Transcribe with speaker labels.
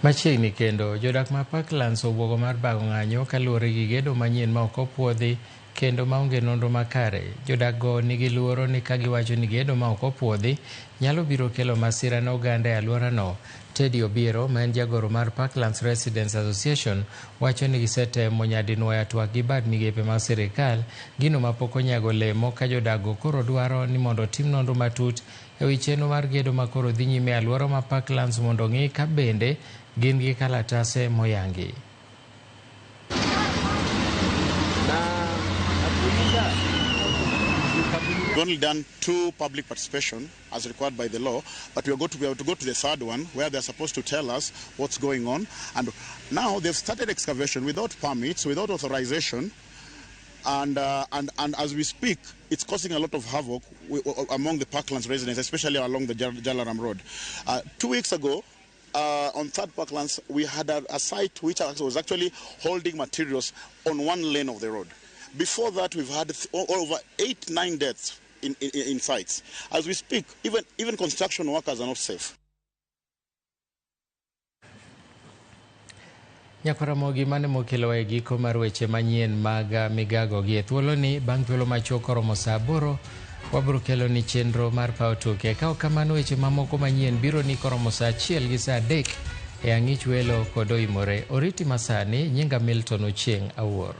Speaker 1: Machiegni kendo, jodak ma Parklands obwogo mar bago ng'anyo kaluwore gi gedo manyien ma ok opuodhi kendo maonge nonro makare. Jodak go nigi luoro ni ka giwacho ni gedo ma ok opuodhi nyalo biro kelo masira ne oganda e alworano. Teddy Obiero, ma en jagoro mar Parklands Residents Association, wacho ni gisetemo nyadinwoya twak gi bad migepe mag sirikal, gino ma pok onyago olemo ka jodak go koro dwaro ni mondo otim nonro matut e wi chenro mar gedo ma koro dhi nyime e alwora ma Parklands mondo ong'i ka bende gin gi kalatase moyangi.
Speaker 2: We've only done 2 public participation as required by the law, but we are going to be able to go to the third one where they're supposed to tell us what's going on. And now they've started excavation without permits, without authorization, and as we speak, it's causing a lot of havoc among the Parklands residents, especially along the Jalaram Road. 2 weeks ago, on Third Parklands, we had a site which was actually holding materials on one lane of the road. Before that, we've had over 8-9 deaths in sites. As we speak, even construction workers are not safe.
Speaker 1: Nyakwaramogi mane mokelo e giko mar weche manyien mag migago gi e thuoloni bang' thuolo machuok koromo saa 8 wabiro kelo ni chenro mar paw tuke. Ka ok kamano weche mamoko manyien biro ni koromo saa 1 gi saa 3 e ang'ich welo kod oimore. Oriti masani, nyinga Milton Ochieng' Awuor.